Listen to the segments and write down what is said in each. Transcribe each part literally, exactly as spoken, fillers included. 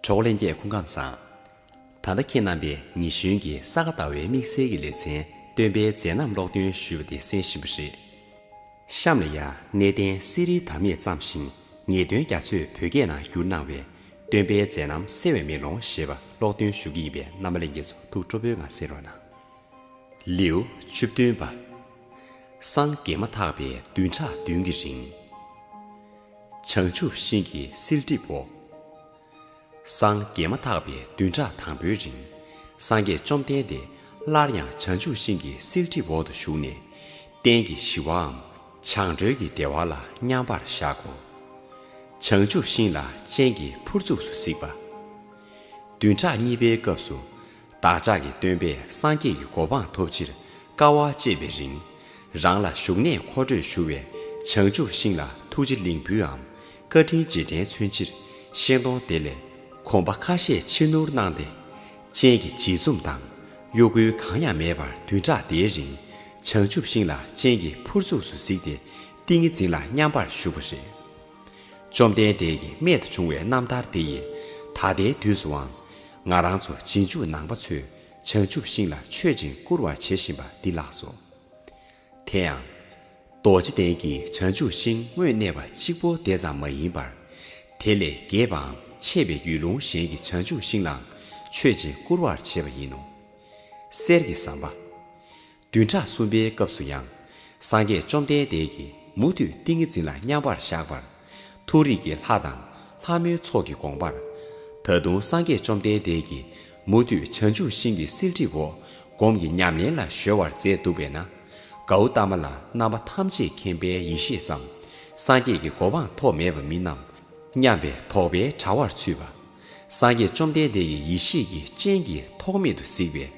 གྲོགས་ལྷན་རྒྱས་སྐུ་ཁམས་བཟང་། ད་ལྟ་ཁྱེད་རྣམ་པས་ཉི་གཞོན་གྱི་ས་ག་ཟླ་བའི་དམིགས་བསལ་གྱི་ལེ་ཚན་སྟོན་པའི་མཛད་རྣམ་ཀློག་འདོན་ཞུས་པ་དེ་གསན་བཞིན་པ་རེད། གཤམ་ལ་ཡང་གནས་བརྟན་གསེར་རིའི་བདག་མེད་བརྩམས་ཤིང་ངེས་དོན་རྒྱ་མཚོས་བོད་སྐད་ནང་བསྒྱུར་གནང་བའི་སྟོན་པའི་མཛད་རྣམ་གསལ་བའི་མེ་ལོང་ཞེས་པ་ཀློག་འདོན་ཞུ་གི་ཡིན་པས་རྣམ་པ་ལྷན་རྒྱས་ཚོ་ཐུགས་སྤྲོ་པོའི་ངང་གསན་རོགས་གནང་། ལེའུ་བཅུ་བདུན་པ། སངས་རྒྱས་མ་ཐག་པའི་བདུན་ཕྲག་བདུན་གྱི་རིང་། བྱང་ཆུབ་ཤིང་གི་བསིལ་གྲིབ་འོག། སངས་རྒྱས་མ་ཐག་པའི་བདུན་ཕྲག་དང་པོའི་རིང་། སངས་རྒྱས་བཅོམ་ལྡན་འདས་སླར་ཡང་བྱང་ཆུབ་ཤིང་གི་བསིལ་གྲིབ་འོག་ཏུ་ཞུགས་ནས། གཏན་གྱི་ཞི་བའམ་བྱང་གྲོལ་གྱི་བདེ་བ་ལ་མཉམ་པར་བཞག་གོ། བྱང་ཆུབ་ཤིང་ལ་སྤྱན་གྱིས་ཕུར་ཚུགས་སུ་གཟིགས་པ། བདུན་ཕྲག་གཉིས་པའི་སྐབས་སུ། བདག་ཅག་གི་སྟོན་པས་སངས་རྒྱས་ཀྱི་གོ་འཕང་ཐོབ་ཕྱིར་དཀའ་བ་སྤྱད་པའི་རིང་། རང་ལ་བཞུགས་གནས་མཁོ་སྤྲོད་ཞུ་བའི་བྱང་ཆུབ་ཤིང་ལ་ཐུགས་རྗེ་ལིང་བུའམ་བཀའ་དྲིན་རྗེས་དྲན་མཚོན་ཕྱིར་ཤིང་སྡོང་དེ་ལས་གོམ་པ་ཁ་ཤས་ཕྱིར་བསྣུར་གནང་སྟེ། སྤྱན་གྱི་འཇིགས་འཛུམ་དང་གཡོ་འགུལ་གང་ཡང་མེད་པར་བདུན་ཕྲག་དེའི་རིང་བྱང་ཆུབ་ཤིང་ལ་སྤྱན་གྱིས་ཕུར་ཚུགས་སུ་གཟིགས་ཏེ་ཏིང་ངེ་འཛིན་ལ་མཉམ་པར་བཞུགས་པ་རེད། བཅོམ་ལྡན་འདས་ཀྱི་རྨད་དུ་བྱུང་བའི་རྣམ་ཐར་དེ་ཡིས་ད་ལྟའི་དུས་སུའང་ང་རང་ཚོ་རྗེས་འཇུག་ནང་པ་ཚོས་བྱང་ཆུབ་ཤིང་ལ་མཆོད་ཅིང་བཀུར་བར་བྱེད་བཞིན་པ་འདི་ལགས་སོ། དེ་ཡང་། རྡོ་རྗེ་གདན་གྱི་བྱང་ཆུབ་ཤིང་དངོས་གནས་པ་གཅིག་པོ་དེ་ཙམ་མ་ཡིན་པར། དེ་ལས་རྒྱས་པའམ་ཆེ་བའི་ཡུལ་ལུང་གཞན་གྱི་བྱང་ཆུབ་ཤིང་ལའང་མཆོད་ཅིང་བཀུར་བར་བྱེད་པ་ཡིན་ནོ། གསེར་གྱི་ཟམ་པ། བདུན་ཕྲག་གསུམ་པའི་སྐབས་སུ་ཡང་། སངས་རྒྱས་བཅོམ་ལྡན་འདས་ཀྱིས་མུ་མཐུད་ཏིང་ངེ་འཛིན་ལ་མཉམ་པར་བཞག་པར། མཐོ་རིས་ཀྱི་ལྷ་དང་ལྷ་མོའི་ཚོགས་ཀྱི་དགོངས་པར། ད་དུང་སངས་རྒྱས་བཅོམ་ལྡན་འདས་ཀྱིས་མུ་མཐུད་བྱང་ཆུབ་ཤིང་གི་བསིལ་གྲིབ་འོག་སྒོམ་གྱི་ཉམས་ལེན་ལ་གཞོལ་བར་མཛད་འདུག་པས་ན། གའུ་ཏ་མ་ལ་རྣམ་པ་ཐམས་ཅད་མཁྱེན་པའི་ཡེ་ཤེས་སམ། སངས་རྒྱས་ཀྱི་གོ་འཕང་ཐོབ་མེད་པ་མིན་ནམ། སྙམ་པའི་དོགས་པའི་དྲ་བར་ཚུད་པ། སངས་རྒྱས་བཅོམ་ལྡན་འདས་ཀྱི་ཡེ་ཤེས་ཀྱི་སྤྱན་གྱིས་ཐོགས་མེད་དུ་གཟིགས་པས།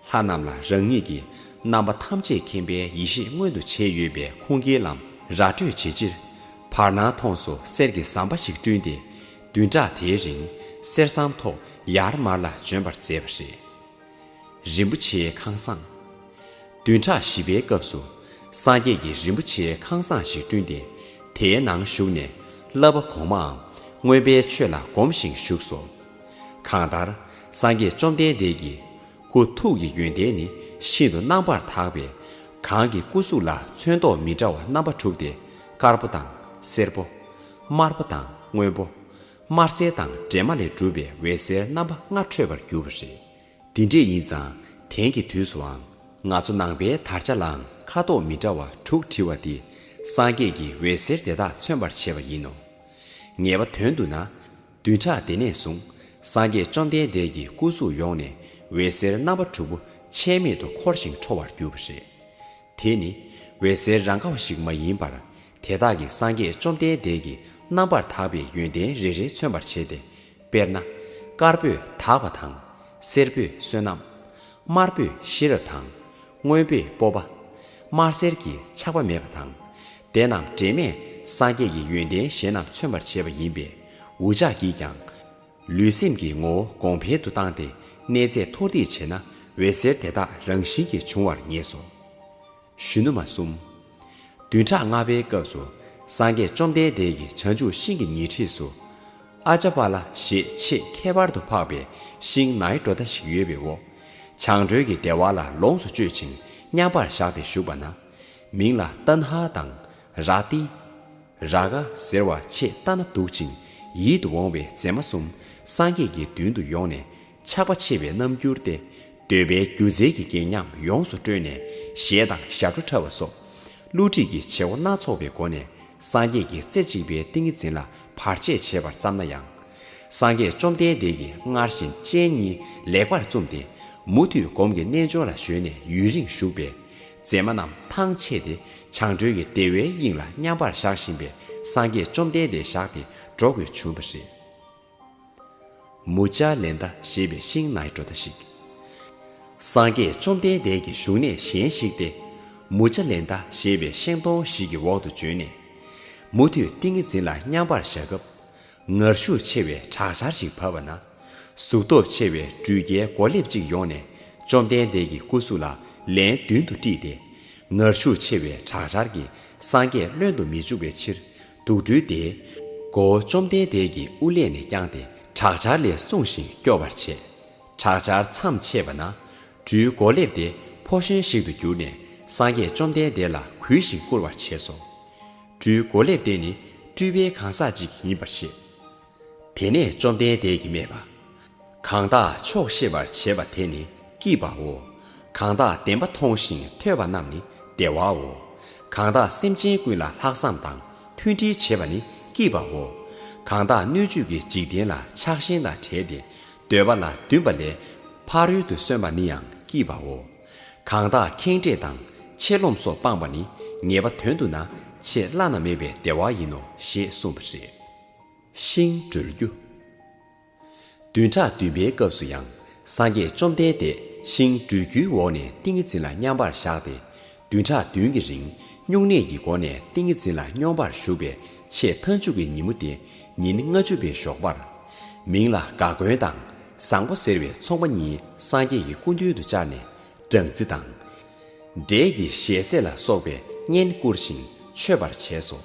ལྷ་རྣམས་ལ་རང་ཉིད་ཀྱིས་རྣམ་པ་ཐམས་ཅད་མཁྱེན་པའི་ཡེ་ཤེས་མངོན་དུ་བྱས་ཡོད་པའི་ཁུངས་སྐྱེལ་ལམ་ར་སྤྲོད་བྱེད་ཕྱིར། བར་སྣང་མཐོངས་སུ་གསེར་གྱི་ཟམ་པ་ཞིག་བསྐྲུན་ཏེ། བདུན་ཕྲག་དེའི་རིང་གསེར་ཟམ་ཐོག་ཡར་མར་ལ་བྱོན་པར་མཛད་པ་རེད། རིན་པོ་ཆེའི་ཁང་བཟང་། བདུན་ཕྲག་བཞི་པའི་སྐབས་སུ། སངས་རྒྱས་ཀྱིས་རིན་པོ་ཆེའི་ཁང་བཟང་ཞིག་བསྐྲུན་ཏེ། དེའི་ནང་ཞུགས་ནས། བསླབ་པ་གོང་མའམ། མངོན་པའི་ཆོས་ལ་གོམས་ཤིང་བཞུགས་སོ། གང་ལྟར། སངས་རྒྱས་བཅོམ་ལྡན་འདས་ཀྱི། སྐུ་ཐུགས་ཀྱི་ཡོན་ཏན་ནི་ཤིན་ཏུ་རྣམ་པར་དག་པས། གང་གི་སྐུ་གཟུགས་ལ་ཚོན་མདོག་མི་འདྲ་བ་རྣམ་པ་དྲུག་སྟེ། དཀར་པོ་དང་། སེར་པོ། དམར་པོ་དང་། སྔོན་པོ། དམར་སེར་དང་སྦྲེལ་མ་ལས་གྲུབ་པའི་འོད་ཟེར་རྣམ་པ་ལྔ་འཕྲོས་པར་གྱུར་པ་རེད། འདི་འདྲས་ཡིན་ཙང་། དེང་གི་དུས་སུའང་། ང་ཚོ་ནང་པའི་དར་ཆ་ལའང་ཁ་དོག་མི་འདྲ་བ་དྲུག་བྲིས་པ་འདི། སངས་རྒྱས་ཀྱིས་འོད་ཟེར་དེ་དག་མཚོན་པར་བྱས་པ་ཡིན་ནོ། ངེས་པ་དོན་དུ་ན། བདུན་ཕྲག་དེ་ནས་བཟུང་། སངས་རྒྱས་བཅོམ་ལྡན་འདས་ཀྱི་སྐུ་གཟུགས་ཡོངས་ནས་འོད་ཟེར་རྣམ་པ་དྲུག་པོ་ཆད་མེད་དུ་འཁོར་ཞིང་འཕྲོ་བར་གྱུར་པ་རེད། དེ་ནི་འོད་ཟེར་རང་ག་བ་ཞིག་མ་ཡིན་པར། དེ་དག་གིས་སངས་རྒྱས་བཅོམ་ལྡན་འདས་ཀྱི་རྣམ་པར་དག་པའི་ཡོན་ཏན་རེ་རེ་མཚོན་པར་བྱས་ཏེ། དཔེར་ན། དཀར་པོས་དག་པ་དང་། སེར་པོས་བསོད་ནམས། དམར་པོས་ཤེས་རབ་དང་། སྔོན་པོས་སྤོབས་པ། དམར་སེར་གྱི་ཆགས་པ་མེད་པ་དང་། དེ་རྣམས་འདྲེས་མས་སངས་རྒྱས་ཀྱི་ཡོན་ཏན་གཞན་རྣམས་མཚོན་པར་བྱས་པ་ཡིན་པས། འུ་ཅག་གིས་ཀྱང་། ལུས་སེམས་ཀྱི་ངོ་བོ་གོང་འཕེལ་དུ་བཏང་སྟེ་གནས་ཚད་མཐོར་འདེགས་བྱས་ན་འོད་ཟེར་དེ་དག་རང་བཞིན་གྱིས་འབྱུང་བར་ངེས་སོ། གཞོན་ནུ་མ་གསུམ། བདུན་ཕྲག་ལྔ་པའི་སྐབས་སུ་སངས་རྒྱས་བཅོམ་ལྡན་འདས་ཀྱིས་བྱང་ཆུབ་ཤིང་གི་ཉེ་འཁྲིས་སུ། ཨ་ཙ་པཱ་ལ་ཞེས་ཆེས་ཁྱད་པར་དུ་འཕགས་པའི་ཤིང་ནའི་གྲོ་དྷ་ཞིག་ཡོད་པའི་འོག་བྱང་གྲོལ་གྱི་བདེ་བ་ལ་ལོངས་སུ་སྤྱོད་ཅིང་མཉམ་པར་བཞག་སྟེ་བཞུགས་པ་ན། མིང་ལ་ཏན་ཧ་དང་། ར་ཏི། ར་ག་ཟེར་བ་ཆེས་ལྟ་ན་སྡུག་ཅིང་ཡིད་དུ་འོང་བའི་མཛེས་མ་གསུམ་སངས་རྒྱས་ཀྱི་མདུན་དུ་ཡོང་ནས་ཆགས་པ་ཆེ་བའི་རྣམ་འགྱུར་ཏེ། འདོད་པའི་སྒྱུ་རྩལ་གྱི་རྐྱེན་ཉམས་ཡོངས་སུ་བཀྲོལ་ནས་གཞས་དང་ཞབས་བྲོ་འཁྲབ་པ་སོགས་བསླུ་བྲིད་ཀྱི་བྱེད་སྒོ་སྣ་ཚོགས་པའི་སྒོ་ནས་སངས་རྒྱས་ཀྱི་རྩེ་གཅིག་པའི་ཏིང་ངེ་འཛིན་ལ་བར་ཆད་བྱེད་པར་བརྩམས་ན་ཡང་། སངས་རྒྱས་བཅོམ་ལྡན་འདས་ཀྱིས་སྔར་བཞིན་སྤྱན་གཉིས་ལེགས་པར་བཙུམས་ཏེ། མུ་མཐུད་སྒོམ་གྱི་རྣལ་འབྱོར་ལ་གཞོལ་ནས་ཡུན་རིང་བཞུགས་པས། མཛེས་མ་རྣམས་ཐང་ཆད་དེ་བྱང་གྲོལ་གྱི་བདེ་བའི་དབྱིངས་ལ་མཉམ་པར་བཞག་བཞིན་པའི་སངས་རྒྱས་བཅོམ་ལྡན་འདས་བཞག་སྟེ་འགྲོ་དགོས་བྱུང་བ་རེད། མུ་ཅཱ་ལན་ཏ་ཞེས་པའི་ཤིང་ནའི་གྲོ་དྷ་ཞིག་སངས་རྒྱས་བཅོམ་ལྡན་འདས་ཀྱི་བཞུགས་གནས་གཞན་ཞིག་སྟེ། མུ་ཅཱ་ལན་ཏ་ཞེས་པའི་ཤིང་སྡོང་ཞིག་གི་འོག་ཏུ་བྱོན་ནས། མུ་མཐུད་ཏིང་ངེ་འཛིན་ལ་མཉམ་པར་བཞག་སྐབས། ངར་ཤུགས་ཆེ་བའི་དྲག་ཆར་ཞིག་བབས་པ་ན། གཟུགས་སྟོབས་ཆེ་བའི་འགྲུལ་སྐྱེལ་མགོ་ལེབ་ཅིག་ཡོང་ནས་བཅོམ་ལྡན་འདས་ཀྱི་སྐུ་གཟུགས་ལ་ལན་བདུན་དུ་དཀྲིས་ཏེ། ངར་ཤུགས་ཆེ་བའི་དྲག་ཆར་གྱིས་སངས་རྒྱས་བློན་དུ་མི་འཇུག་པའི་ཕྱིར། དུག་སྦྲུལ་དེས་མགོ་བོ་བཅོམ་ལྡན་འདས་ཀྱི་དབུ་ཀླད་ནས་བརྐྱངས་ཏེ་ དྲག་ཆར་ལས་སྲུང་ཞིང་སྐྱོབ་པར་བྱེད། དྲག་ཆར་མཚམས་ཆད་པ་ན། སྦྲུལ་མགོ་ལེབ་དེ་ཕོ་གཞོན་ཞིག་ཏུ་གྱུར་ནས་སངས་རྒྱས་བཅོམ་ལྡན་འདས་ལ་གུས་ཤིང་བཀུར་བར་བྱས་སོ། སྦྲུལ་མགོ་ལེབ་དེ་ནི་སྤྲུལ་པའི་གང་ཟག་ཅིག་ཡིན་པར་བཤད། དེ་ནས་བཅོམ་ལྡན་འདས་ཀྱིས་སྨྲས་པ། གང་དག་ཆོག་ཤེས་པར་བྱེད་པ་དེ་ནི་སྐྱིད་པའོ། གང་དག་བདེན་པ་མཐོང་ཞིང་ཐོས་པ་རྣམས་ནི་བདེ་བའོ། གང་དག་སེམས་ཅན་ཀུན་ལ་ལྷག་བསམ་དང་མཐུན་སྒྲིལ་བྱེད་པ་ནི་སྐྱིད་པའོ། གང་དག་སྣོད་བཅུད་ཀྱི་འཇིག་རྟེན་ལ་ཆགས་ཞེན་དང་བྲལ་ཏེ་འདོད་པ་ལ་འདུན་པ་ལས་ཕ་རོལ་ཏུ་སོན་པ་ནི་ཡང་སྐྱིད་པའོ། གང་དག་ཁེངས་དྲེགས་དང་ཆེ་རློམ་སོགས་སྤངས་པ་ནི་ངེས་པ་དོན་དུ་ན་ཆེས་བླ་ན་མེད་པའི་བདེ་བ་ཡིན་ནོ་ཞེས་གསུངས་པ་རེད། ཤིང་སྦྲུལ་རྒྱུ། བདུན་ཕྲག་བདུན་པའི་སྐབས་སུ་ཡང་སངས་རྒྱས་བཅོམ་ལྡན་འདས་ཤིང་སྦྲུལ་རྒྱུའི་འོག་ནས་ཏིང་ངེ་འཛིན་ལ་མཉམ་པར་བཞག་སྟེ། བདུན་ཕྲག་བདུན་གྱི་རིང་སྨྱུང་གནས་ཀྱི་སྒོ་ནས་ཏིང་ངེ་འཛིན་ལ་སྙོམས་པར་ཞུགས་པའི་ཆེས་མཐའ་མཇུག་གི་ཉིན་མོ་སྟེ་ཉིན་ལྔ་བཅུ་པའི་ཞོགས་པར། མིང་ལ་ག་གོན་དང་བཟང་པོ་ཟེར་བའི་ཚོང་པ་གཉིས་སངས་རྒྱས་ཀྱི་སྐུ་མདུན་དུ་བཅར་ནས་སྦྲང་རྩི་དང་། འབྲས་ཀྱི་ཞལ་ཟས་ལ་སོགས་པའི་བསྙེན་བཀུར་ཞིང་མཆོད་པར་བྱས་སོ།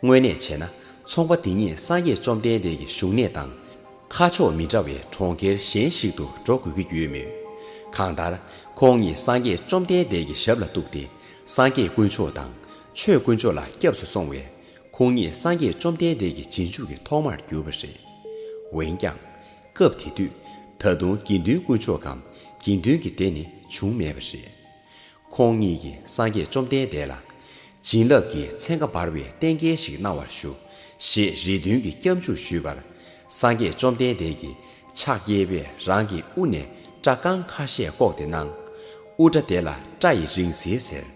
དངོས་གནས་བྱས་ན་ཚོང་པ་འདི་གཉིས་སངས་རྒྱས་བཅོམ་ལྡན་འདས་ཀྱི་བཞུགས་གནས་དང་། ཁ་ཕྱོགས་མི་འདྲ་བའི་གྲོང་ཁྱེར་གཞན་ཞིག་ཏུ་འགྲོ་དགོས་ཀྱི་ཡོད་མོད། གང་ལྟར་ཁོང་གཉིས་སངས་རྒྱས་བཅོམ་ལྡན་འདས་ཀྱི་ཞབས་ལ་གཏུགས་ཏེ་སངས་རྒྱས་དཀོན་མཆོག་དང་ཆོས་དཀོན་མཆོག་ལ་སྐྱབས་སུ་སོང་བས། ཁོང་ཉིད་སངས་རྒྱས་བཅོམ་ལྡན་འདས་ཀྱི་རྗེས་འཇུག་གི་ཐོག་མར་གྱུར་པ་རེད། འོན་ཀྱང་། སྐབས་དེ་དུས་ད་དུང་དགེ་འདུན་དཀོན་མཆོག་གམ་དགེ་འདུན་གྱི་སྡེ་ནི་བྱུང་མེད་པ་རེད། ཁོང་ཉིད་ཀྱིས་སངས་རྒྱས་བཅོམ་ལྡན་འདས་ལ། བྱིན་རླབས་ཀྱི་ཚན་ཁ་འབར་བའི་རྟེན་འབྲེལ་ཞིག་གནང་བར་ཞུ། ཞེས་རེ་འདུན་གྱི་སྐྱབས་འཇུག་ཞུས་པར། སངས་རྒྱས་བཅོམ་ལྡན་འདས་ཀྱིས་ཕྱག་གཡས་པས་རང་གི་དབུ་ནས་སྐྲ་རྐང་ཁ་ཤས་བཀོག་སྟེ་གནང་། དབུ་སྐྲ་དེ་ལ་སྐྲ་ཡི་རིང་བསྲེལ་ཟེར།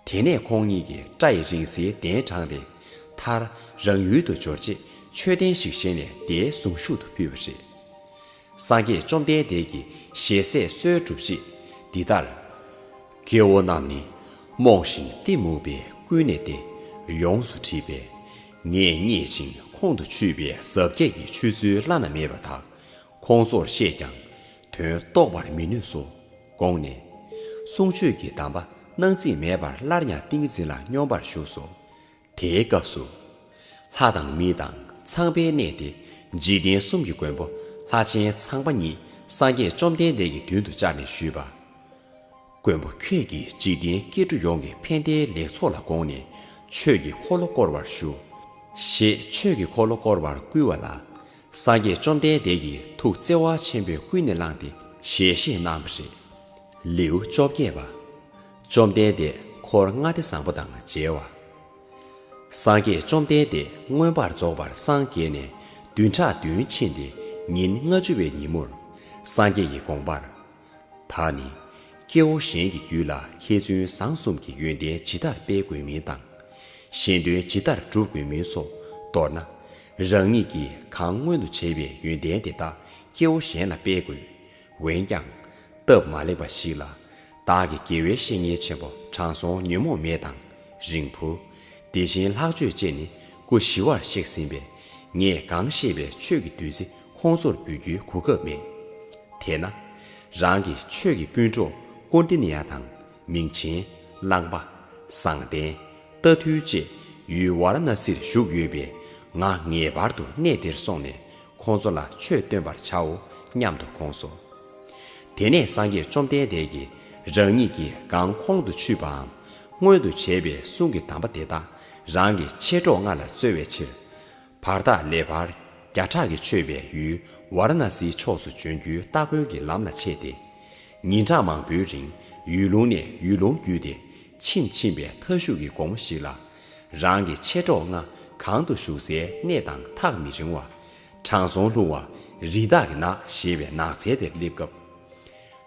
དེ་ནས་ཁོང་ཉིད་ཀྱིས་སྐྲ་ཡི་རིང་བསྲེལ་གདན་དྲངས་ཏེ། མཐར་རང་ཡུལ་དུ་འབྱོར་རྗེས་མཆོད་རྟེན་ཞིག་བཞེངས་ནས་དེའི་གཟུངས་གཞུག་ཏུ་ཕུལ་བ་རེད། སངས་རྒྱས་བཅོམ་ལྡན་འདས་ཀྱི་ཞལ་ཟས་གསོལ་གྲུབ་རྗེས་འདི་ལྟར། སྐྱེ་བོ་རྣམས་ནི་རྨོངས་ཤིང་གཏི་མུག་པས་ཀུན་ནས་ཏེ་ཡོངས་སུ་དྲིས་པས། ངས་རྙེད་ཅིང་ཁོང་དུ་ཆུད་པའི་ཟབ་རྒྱས་ཀྱི་ཆོས་ཚུལ་བླ་ན་མེད་པ་དག་ཁོང་ཚོར་བཤད་ཀྱང་དོན་རྟོགས་པར་མི་ནུས་སོ། དགོངས་ནས། གསུང་ཆོས་ཀྱི་གདམས་པ་སྣང་ཚིག་མེད་པར་སླར་ཡང་ཏིང་ངེ་འཛིན་ལ་སྙོམས་པར་ཞུགས་སོ། དེའི་སྐབས་སུ། ལྷ་དང་མི་དང་ཚངས་པའི་གནས་ཏེ་འཇིག་རྟེན་གསུམ་གྱི་མགོན་པོ་ལྷ་ཆེན་ཚངས་པ་གཉིས་སངས་རྒྱས་བཅོམ་ལྡན་འདས་ཀྱི་མདུན་དུ་བཅར་ནས་ཞུས་པ། མགོན་པོ་ཁྱོད་ཀྱིས་འཇིག་རྟེན་སྐྱེ་འགྲོ་ཡོངས་ཀྱི་ཕན་བདེའི་ལེགས་ཚོགས་ལ་དགོངས་ནས་ཆོས་ཀྱི་འཁོར་ལོ་བསྐོར་བར་ཞུ། ཞེས་ཆོས་ཀྱི་འཁོར་ལོ་བསྐོར་བར་བསྐུལ་བ་ལ། སངས་རྒྱས་བཅོམ་ལྡན་འདས་ཀྱིས་ཐུགས་བརྩེ་བ་ཆེན་པོས་ཀུན་ནས་བསླངས་ཏེ་ཞལ་བཞེས་གནང་བ་རེད། ལེའུ་བཅོ་བརྒྱད་པ། བཅོམ་ལྡན་འདས་འཁོར་ལྔ་སྡེ་བཟང་པོ་དང་མཇལ་བ། སངས་རྒྱས་བཅོམ་ལྡན་འདས་མངོན་པར་རྫོགས་པར་སངས་རྒྱས་ནས་བདུན་ཕྲག་བདུན་ཕྱིན་ཏེ་ཉིན་ལྔ་བཅུ་པའི་ཉིན་མོར། སངས་རྒྱས་ཀྱི་དགོངས་པར། ད་ནི། སྐྱེ་བོ་གཞན་གྱི་རྒྱུད་ལ་མཁས་བཙུན་བཟང་གསུམ་གྱི་ཡོན་ཏན་ཇི་ལྟར་སྤེལ་དགོས་མིན་དང་། གཞན་དོན་ཇི་ལྟར་སྒྲུབ་དགོས་མིན་སོགས་མདོར་ན། རང་ཉིད་ཀྱིས་གང་མངོན་དུ་བྱས་པའི་ཡོན་ཏན་དེ་དག་སྐྱེ་བོ་གཞན་ལ་སྤེལ་དགོས། འོན་ཀྱང་། སྟབས་མ་ལེགས་པ་ཞིག་ལ། བདག་གི་དགེ་བའི་བཤེས་གཉེན་ཆེན་པོ་དྲང་སྲོང་ཉོན་མོངས་མེད་དང་། རིང་བུ། དེ་བཞིན་ལྷག་སྤྱོད་བཅས་ནི་སྐུ་ཞི་བར་གཤེགས་ཟིན་པས། ངས་གང་བཤད་པའི་ཆོས་ཀྱི་བདུད་རྩི་ཁོང་ཚོར་འབུལ་རྒྱུའི་གོ་སྐབས་མེད། དེས་ན། རང་གི་ཆོས་ཀྱི་སྤུན་གྲོགས་ཀོན་ཌི་ནི་ཡ་དང་། མིང་ཆེན། གླང་པ། བཟང་ལྡན། རྟ་ཐུལ་བཅས་ཡུལ་ཝཱ་ར་ཎ་སིར་བཞུགས་ཡོད་པས། ང་ངེས་པར་དུ་གནས་དེར་སོང་ནས་ཁོང་ཚོ་ལ་ཆོས་སྟོན་པར་བྱའོ་སྙམ་དུ་དགོངས་སོ། དེ་ནས་སངས་རྒྱས་བཅོམ་ལྡན་འདས་ཀྱིས་རང་ཉིད་ཀྱིས་གང་ཁོང་དུ་ཆུད་པའམ་མངོན་དུ་བྱས་པའི་གསུང་གི་གདམས་པ་དེ་དག་རང་གི་མཆེད་གྲོགས་ལྔ་ལ་སྩོལ་བའི་ཕྱིར། བར་ཐག་ལེ་བར་བརྒྱ་ཕྲག་གིས་ཆོད་པའི་ཡུལ་ཝཱ་ར་ཎ་སིའི་ཕྱོགས་སུ་བྱོན་རྒྱུའི་སྟ་གོན་གྱི་ལམ་ལ་ཆས་ཏེ། ཉིན་གྲངས་མང་པོའི་རིང་ཡུལ་ལུང་ནས་ཡུལ་ལུང་བརྒྱུད་དེ་ཕྱིན་ཕྱིན་པའི་མཐའ་གཞུག་གི་དགོང་མོ་ཞིག་ལ། རང་གི་མཆེད་གྲོགས་ལྔ་གང་དུ་བཞུགས་སའི་གནས་དང་ཐག་མི་རིང་བ། དྲང་སྲོང་ལྷུང་བ་རི་དྭགས་ཀྱི་ནགས་ཞེས་པའི་ནགས་ཚལ་དེར་སླེབས་སྐབས།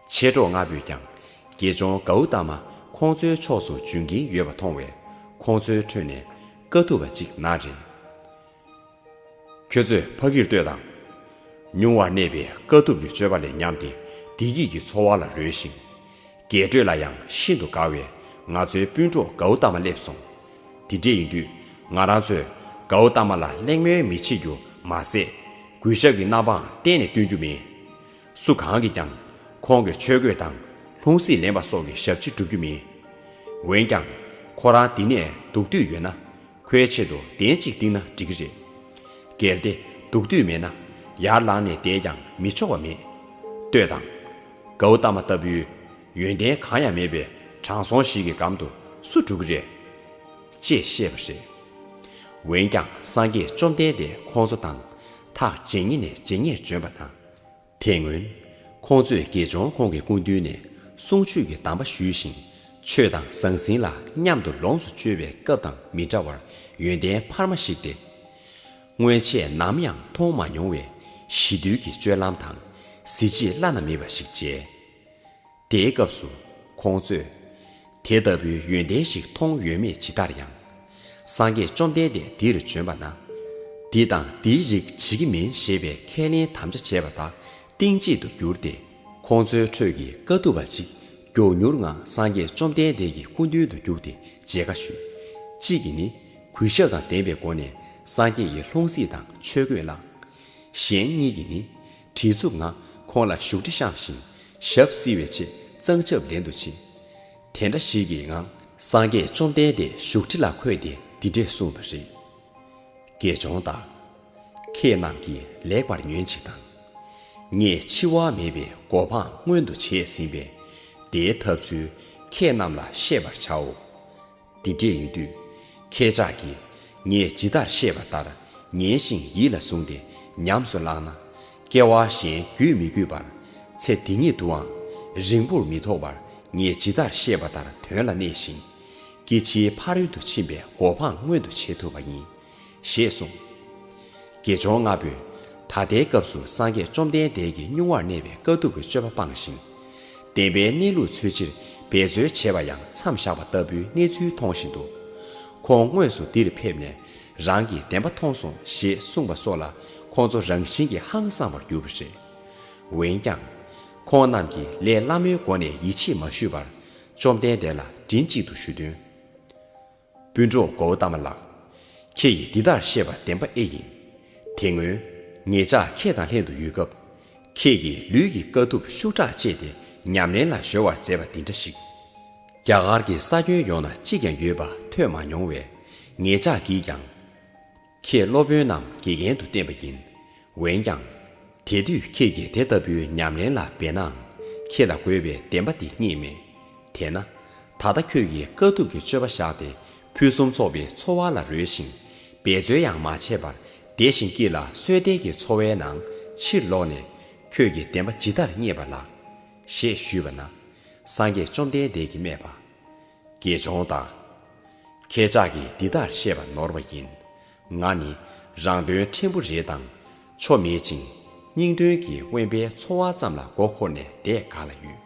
མཆེད་གྲོགས་ལྔ་པོས་ཀྱང་དགེ་སྦྱོང་གའུ་ཏ་མ་ཁོང་ཚོའི་ཕྱོགས་སུ་འབྱོན་གྱིན་ཡོད་པ་མཐོང་བས་ཁོང་ཚོའི་ཁྲོད་ནས་དཀའ་ཐུབ་པ་གཅིག་ན་རེ། ཁྱོད་ཚོས་ཕ་གིར་ལྟོས་དང་། ཉུང་བར་གནས་པའི་དཀའ་ཐུབ་ཀྱི་སྤྱོད་པ་ལས་ཉམས་ཏེ་བདེ་སྐྱིད་ཀྱི་འཚོ་བ་ལ་རོལ་ཞིང་། རྒྱས་སྤྲོས་ལ་ཡང་ཤིན་ཏུ་དགའ་བའི་ང་ཚོའི་སྤུན་གྲོགས་གའུ་ཏ་མ་སླེབས་སོང་། དེ་འདྲ་ཡིན་དུས་ང་རང་ཚོས་གའུ་ཏ་མ་ལ་གླེང་མོལ་མི་བྱེད་རྒྱུ་མ་ཟད། གུས་ཞབས་ཀྱི་མནའ་འབངས་གཏན་ནས་སྟོན་རྒྱུ་མིན། སུ་གང་གིས་ཀྱང་ཁོང་གི་ཆོས་གོས་དང་ལྷུང་བཟེད་ལེན་པ་སོགས་ཀྱི་ཞབས་ཕྱི་སྒྲུབ་རྒྱུ་མིན། འོན་ཀྱང་ཁོ་རང་འདི་ནས་འདུག་འདོད་ཡོད་ན། ཁོའི་ཆེད་དུ་གདན་གཅིག་བཏིང་ན་འགྲིག་གི་རེད། གལ་ཏེ་འདུག་འདོད་མེད་ན། ཡར་ལངས་ནས་བསྡད་ཀྱང་མི་ཆོག་པ་མེད། ལྟོས་དང་། གའུ་ཏ་མ་ལྟ་བུའི་ཡོན་ཏན་གང་ཡང་མེད་པའི་དྲང་སྲོང་ཞིག་གི་གམ་དུ་སུ་འགྲོ་གི་རེད། ཅེས་བཤད་པ་རེད། འོན་ཀྱང་སངས་རྒྱས་བཅོམ་ལྡན་འདས་ཁོང་ཚོ་དང་ཐག་ཇེ་ཉེ་ནས་ཇེ་ཉེར་བྱོན་པ་དང་། དེ་སྔོན། ཁོང་ཚོས་དགེ་སྦྱོང་ཁོང་གི་སྐུ་མདུན་ནས་གསུང་ཆོས་ཀྱི་གདམས་པ་ཞུས་ཤིང་། ཆོས་དང་ཟང་ཟིང་ལ་མཉམ་དུ་ལོངས་སུ་སྤྱོད་པའི་སྐབས་དང་མི་འདྲ་བར་ཡོན་ཏན་འཕར་མ་ཞིག་སྟེ། སྔོན་ཆད་ནམ་ཡང་མཐོང་མ་མྱོང་བའི་ཞི་དུལ་གྱི་སྤྱོད་ལམ་དང་གཟི་བརྗིད་བླ་ན་མེད་པ་ཞིག་མཇལ། དེའི་སྐབས་སུ་ཁོང་ཚོས། དེ་ལྟ་བུའི་ཡོན་ཏན་ཞིག་མཐོང་ཡོད་མེད་ཇི་ལྟར་ཡང་། སངས་རྒྱས་བཅོམ་ལྡན་འདས་འདིར་བྱོན་པ་ན། འདི་དང་འདིའི་རིགས་བྱེད་ཀྱི་མིན་ཞེས་པའི་ཁས་ལེན་དམ་བཅའ་བྱས་པ་དག་གཏིང་གཅིག་ཏུ་གྱུར་ཏེ། ཁོང་ཚོའི་ཁྲོད་ཀྱི་དཀའ་ཐུབ་པ་གཅིག་མགྱོགས་མྱུར་ངང་སངས་རྒྱས་བཅོམ་ལྡན་འདས་ཀྱི་སྐུ་མདུན་དུ་བརྒྱུགས་ཏེ་མཇལ་ཁ་ཞུས། གཅིག་གིས་ནི་གུས་ཞབས་དང་ལྡན་པའི་སྒོ་ནས་སངས་རྒྱས་ཀྱི་ལྷུང་བཟེད་དང་ཆོས་གོས་བླངས། གཞན་གཉིས་ཀྱིས་ནི་བྲེལ་འཚུབ་ངང་ཁོང་ལ་བཞུགས་ཁྲི་བཤམས་ཤིང་ཞབས་བསིལ་བའི་ཆེད་གཙང་ཆབ་ལེན་དུ་ཕྱིན། དེ་འདྲ་ཞིག་གི་ངང་སངས་རྒྱས་བཅོམ་ལྡན་འདས་བཞུགས་ཁྲི་ལ་འཁོད་དེ་འདི་འདྲས་གསུངས་པ་རེད། དགེ་སྦྱོང་དག། ཁྱེད་རྣམས་ཀྱིས་ལེགས་པར་ཉོན་ཅིག་དང་། ངས་འཆི་བ་མེད་པའི་གོ་འཕང་མངོན་དུ་བྱས་ཟིན་པས། དེའི་ཐབས་ཚུལ་ཁྱེད་རྣམས་ལ་བཤད་པར་བྱའོ། འདི་འདྲས་ཡིན་དུས། ཁྱེད་ཅག་གིས་ངས་ཇི་ལྟར་བཤད་པ་ལྟར་ཉན་ཞིང་ཡིད་ལ་བཟུང་སྟེ་ཉམས་སུ་བླངས་ན། སྐྱེ་བ་གཞན་རྒྱུད་མི་རྒུད་པར། ཚེ་འདི་ཉིད་དུའང་རིང་པོར་མི་ཐོགས་པར་ངས་ཇི་ལྟར་བཤད་པ་ལྟར་དོན་ལ་གནས་ཤིང་། སྐྱེ་འཆིའི་ཕ་རོལ་ཏུ་ཕྱིན་པའི་གོ་འཕང་མངོན་དུ་བྱེད་ཐུབ་པ་ཡིན། ཞེས་གསུངས། དགེ་སྦྱོང་ལྔ་པོས་ད་ལྟའི་སྐབས་སུ་སངས་རྒྱས་བཅོམ་ལྡན་འདས་ཀྱི་སྙུང་བར་གནས་པའི་དཀའ་ཐུབ་ཀྱི་སྤྱོད་པ་སྤངས་ཤིང་། བདེན་པའི་གནས་ལུགས་འཚོལ་ཕྱིར་འབད་རྩོལ་བྱས་པ་ཡང་མཚམས་བཞག་པ་ལྟ་བུའི་གནས་ཚུལ་མཐོང་བཞིན་དུ། ཁོང་དངོས་སུ་འདིར་ཕེབས་ནས་རང་གིས་བདེན་པ་མཐོང་སོང་ཞེས་གསུངས་པ་སོགས་ལ་ཁོང་ཚོ་རང་བཞིན་གྱིས་ཧང་སངས་པར་གྱུར་པ་རེད། འོན་ཀྱང་། ཁོང་རྣམས་ཀྱིས་ལས་སླ་མོའི་སྒོ་ནས་ཡིད་ཆེས་མ་ཞུས་པར་བཅོམ་ལྡན་འདས་ལ་མགྲིན་གཅིག་ཏུ་ཞུ་དོན། སྤུན་གྲོགས་གོའུ་ཏ་མ་ལགས། ཁྱེད་ཀྱིས་འདི་ལྟར་བཤད་པ་བདེན་པ་ཨེ་ཡིན། དེ་སྔོན་ངེད་ཅག་ཁྱེད་དང་ལྷན་དུ་ཡོད་སྐབས། ཁྱེད་ཀྱིས་ལུས་ཀྱི་དཀའ་ཐུབ་ཤུགས་དྲག་སྤྱད་དེ་ཉམས་ལེན་ལ་གཞོལ་བར་མཛད་པ་འདི་འདྲ་ཞིག་རྒྱ་གར་གྱི་ས་ཁྱོན་ཡོངས་ན་གཅིག་ཀྱང་ཡོད་པ་ཐོས་མ་མྱོང་བས། ངེད་ཅག་གིས་ཀྱང་། ཁྱེད་སློབ་དཔོན་ནམ་དགེ་རྒན་དུ་བསྟེན་པ་ཡིན། འོན་ཀྱང་། དེ་དུས་ཁྱེད་ཀྱིས་དེ་ལྟ་བུའི་ཉམས་ལེན་ལ་འབད་ནའང་། ཁྱེད་ལ་དགོས་པའི་བདེན་པ་དེ་རྙེད་མེད། དེས་ན། ད་ལྟ་ཁྱོད་ཀྱིས་དཀའ་ཐུབ་ཀྱི་སྤྱོད་པ་བཞག་སྟེ། ཕུན་སུམ་ཚོགས་པའི་འཚོ་བ་ལ་རོལ་ཞིང་། འབད་རྩོལ་ཡང་མ་བྱས་པར། བདེ་ཞིང་སྐྱིད་ལ་བསོད་བདེ་གི་འཚོ་བའི་ནང་ཕྱིར་ལོག་ནས། ཁྱོད་ཀྱིས་བདེན་པ་ཇི་ལྟར་རྙེད་པ་ལགས། ཞེས་ཞུས་པ་ན། སངས་རྒྱས་བཅོམ་ལྡན་འདས་ཀྱིས་སྨྲས་པ། དགེ་སྦྱོང་དག། ཁྱེད་ཅག་གིས་འདི་ལྟར་བཤད་པ་ནོར་བ་ཡིན། ང་ནི་རང་དོན་ཕྲན་བུ་རེ་དང་ཆོ་མེད་ཅིང་། སྙིང་དོན་གྱི་དབེན་པའི་འཚོ་བ་ཙམ་ལ་མགོ་འཁོར་ནས་བསྡད་ག་ལ་ཡོད།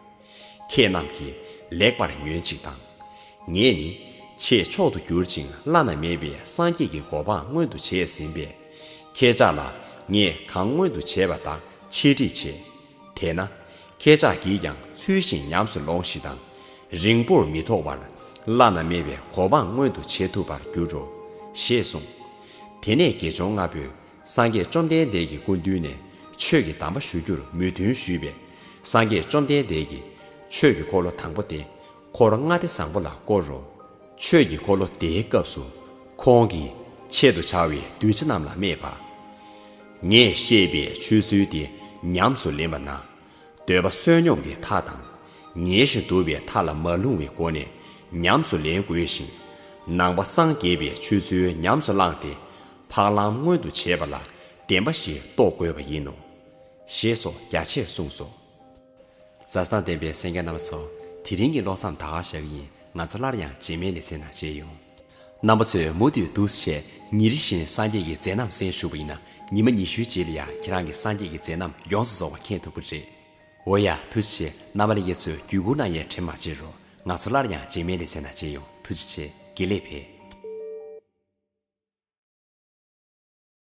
ཁྱེད་རྣམས་ཀྱིས་ལེགས་པར་ཉོན་ཅིག་དང་། ངས་ནི་ཆེས་མཆོག་ཏུ་གྱུར་ཅིང་བླ་ན་མེད་པའི་སངས་རྒྱས་ཀྱི་གོ་འཕང་མངོན་དུ་བྱས་ཟིན་པས། ཁྱེད་ཅག་ལ་ངས་གང་མངོན་དུ་བྱས་པ་དག་འཆད་ཁྲིད་བྱེད། དེས་ན། ཁྱེད་ཅག་གིས་ཀྱང་ཚུལ་བཞིན་ཉམས་སུ་ལོངས་ཤིག་དང་། རིང་པོར་མི་ཐོགས་པར་བླ་ན་མེད་པའི་གོ་འཕང་མངོན་དུ་བྱེད་ཐུབ་པར་འགྱུར་རོ། ཞེས་གསུངས། དེ་ནས་དགེ་སྦྱོང་ལྔ་པོས་སངས་རྒྱས་བཅོམ་ལྡན་འདས་ཀྱི་སྐུ་མདུན་ནས་ཆོས་ཀྱི་གདམས་པ་ཞུ་རྒྱུར་མོས་མཐུན་ཞུས་པས། སངས་རྒྱས་བཅོམ་ལྡན་འདས་ཀྱིས་ཆོས་ཀྱི་འཁོར་ལོ་དང་པོ་སྟེ། འཁོར་ལྔ་སྡེ་བཟང་པོ་ལ་བསྐོར་རོ། ཆོས་ཀྱི་འཁོར་ལོ་དེའི་སྐབས་སུ་ཁོང་གིས་ཆེད་དུ་བྱ་བའི་གདུལ་བྱ་རྣམས་ལ་སྨྲས་པ། ངས་བཤད་པའི་ཆོས་ཚུལ་དེ་ཉམས་སུ་ལེན་པ་ན། འདོད་པ་བསོད་སྙོམས་ཀྱི་མཐའ་དང་། ཉལ་ཞིང་འདུག་པའི་མཐའ་ལ་མ་ལྷུང་བའི་སྒོ་ནས་ཉམས་སུ་ལེན་དགོས་ཤིང་། ནང་པ་སངས་རྒྱས་པའི་ཆོས་ཚུལ་ཉམས་སུ་བླངས་ཏེ། འཕགས་ལམ་མངོན་དུ་བྱེད་པ་ལ་བདེན་པ་ཞིག་རྟོགས་དགོས་པ་ཡིན་ནོ། ཞེས་སོགས་རྒྱ་ཆེར་གསུངས་སོ། མཛའ་བརྩེ་དང་ལྡན་པའི་གསན་མཁན་རྣམ་པ་ཚོ། དེ་རིང་གི་བློ་བཟང་ད་ག་ཞག་ཡིན། ང་ཚོ་སླར་ཡང་རྗེས་མའི་ལེ་ཚན་ནང་མཇལ་ཡོང་། རྣམ་པ་ཚོས་མུ་མཐུད་འདུག་སེ་བྱས་ཉིན་རེ་བཞིན་སངས་རྒྱས་ཀྱི་མཛད་རྣམ་གསན་ཞུ་བ་ཡིན་ན། ཉི་མ་ཉི་ཤུའི་རྗེས་ལ་ཡང་ཁྱེད་རང་གིས་སངས་རྒྱས་ཀྱི་མཛད་རྣམ་ཡོངས་སུ་རྫོགས་པ་མཁྱེན་ཐུབ་ཀྱི་རེད། འོ་ཡ། ཐུགས་རྗེ་ཆེ། རྣམ་པ་ལྷན་རྒྱས་ཚོས་བརྒྱུད་བསྐུར་གནང་ཡས་དྲན་མ་བརྗེད་རོགས། ང་ཚོ་སླར་ཡང་རྗེས་མའི་ལེ་ཚན་ནང་མཇལ་ཡོང་། ཐུགས་རྗེ་ཆེ། དགེ་ལེགས་འཕེལ།